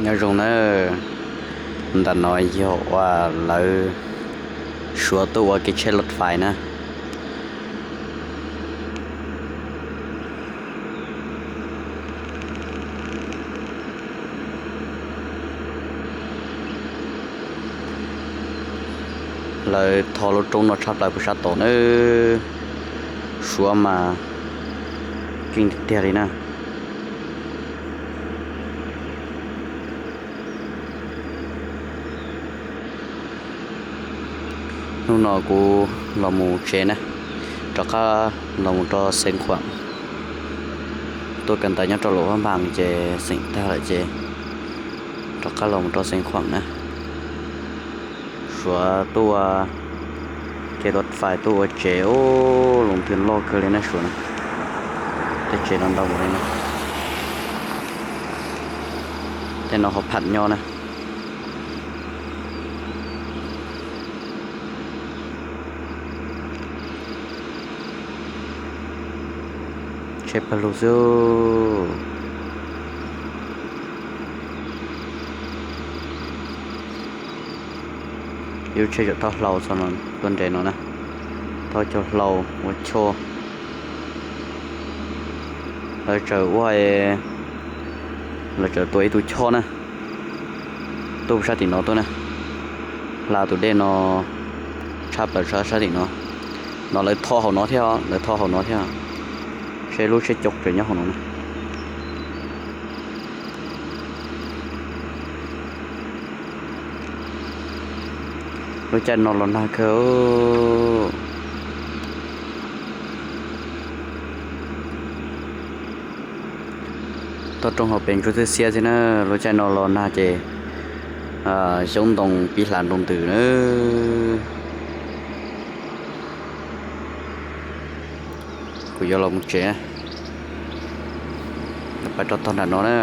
Nyob zoo nawb, ntawm no yog uas lawv Suav tuaj ua kev tsheb loj fais na. Lawv tho lub roob no tshaj plaws puag sab tod nawb. Suav mas keej tiag tiag li na. Hnub no kuv los mus tsev na, rov qab los mus rau Xeev Khuam. Tuaj kawm ntawv nyob rau Luam Phab Npas ces xeem tag lawm ces rov qab los mus rau Xeev Khuam na. Suav tuaj ua kev loj fais tuaj ua tsev, ub, lub nthwv loj kawg li na Suav na. Tej tsev no ntau npaum li na. Tej no ho pham nyob na. Tsheb pawg lug xwb. Ib lub tsheb tseem thauj hlau txog no tuaj nres no na. Thauj cov hlau ua choj. Lawv tseem ua, lawv tseem tua ib tug choj na, tuaj sab tim no tuaj na. Hla tus dej no tshaj plaws sab, sab tim no. No lawv tho hauv no thiab, lawv tho hauv no thiab. Seb lub tsheb coj tseem nyob hauv no na. Lub caij no los nag kawg. Toj roob hauv pes ntsuab txwb xiab xwb na, lub caij no los nag ces xyoob ntoo pib hlav nroo ntws na. Kuv yuav los mus tsev, pab rov tog nram no na.